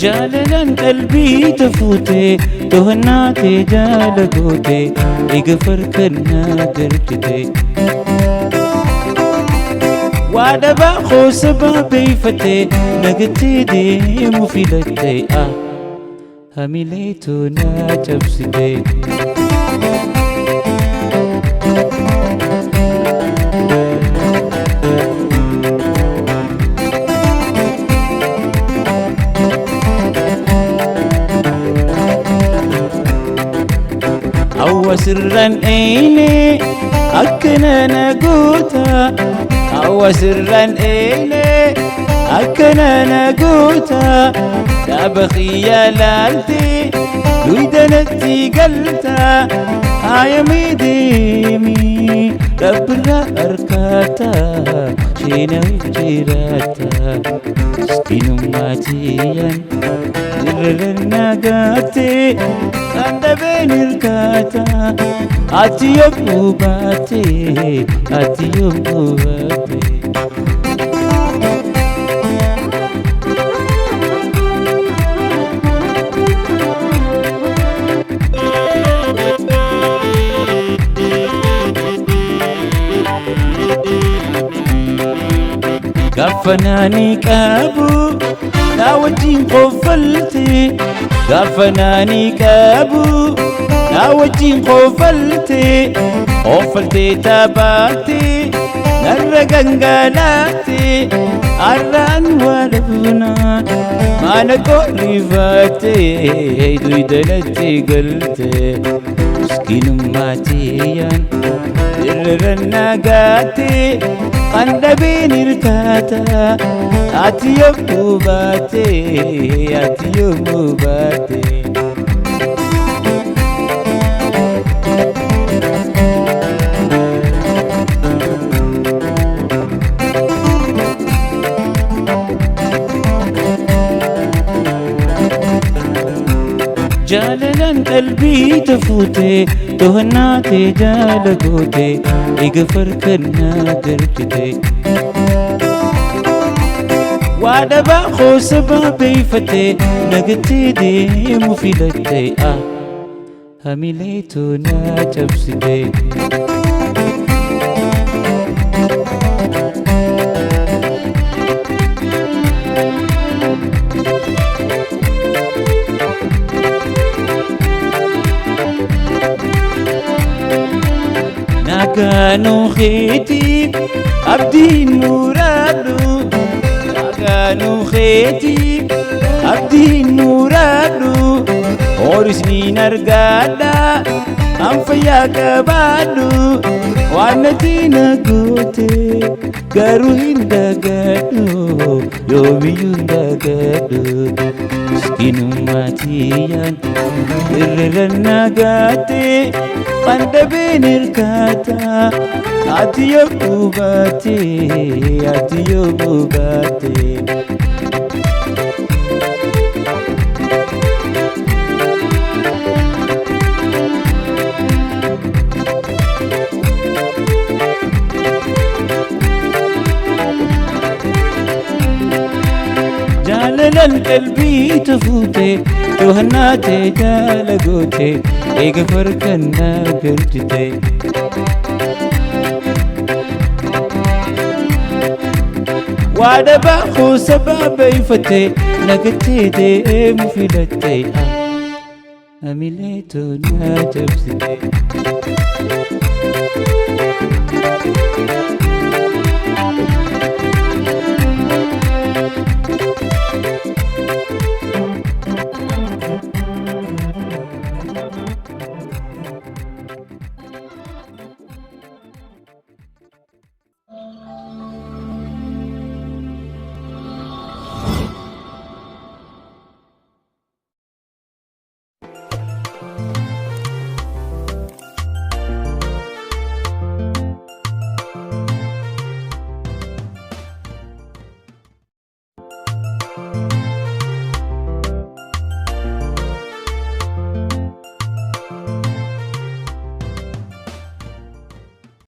Jaalalaan qalbii tafuute to'annaatee jaala goote eega farkannaa galchite. Waa dhabaa qoosa baabeeffate nagattee deemu filatte ah hamileetu naa cabsite. Awwa sirraan eeyne akkana na goota. Awwa sirraan eeyne akkana na goota. Dhaaba xiyyaa laalte duydanatti galta. Haayamee deemi rabbirraa harkaata sheena jiraata. Miskiinummaa tiyyaan irra nagaate kan dhabeen hirkaata. Ati yommuu baate, ati yommuu baate. Gaafa naanii qabu na wajjin qoffalte, gaafa naanii qabu na wajjin qoffalte, qoffaltee taphatte narra gangalaatte. Har'aan waa dhabna maana qorrifatte duydanatti galte. Miskiinummaa tiyyaan irra nagaate kan dhabeen hirkaata. Ati yommuu baate, ati yommuu baate. Jaalalaan qalbii tafuute to'annaatee jaala goote eega farkannaa galchite. Waa dhabaa qoosa baabeeffate nagattee deemu filatte ah hamileetu naa cabsite. Naagaanuu keetiif abdiin muraadhu, naagaanuu keetiif abdiin muraadhu, horisniin argaadha an fayyaa qabaadhu. Waan natti na goote garuu hin dagadhu, yoomiyyuu hin dagadhu. Miskiinummaa tiyyaan irra nagaate kan dhabeen hirkaata. Ati yommuu baate, ati yommuu baate. Jaalalaan qalbii tafuute to'annaatee jaala goote eega farkannaa galchite. Waa dhabaa qoosa baabeeffate nagattee deemu filatte hamileetu naa cabsite.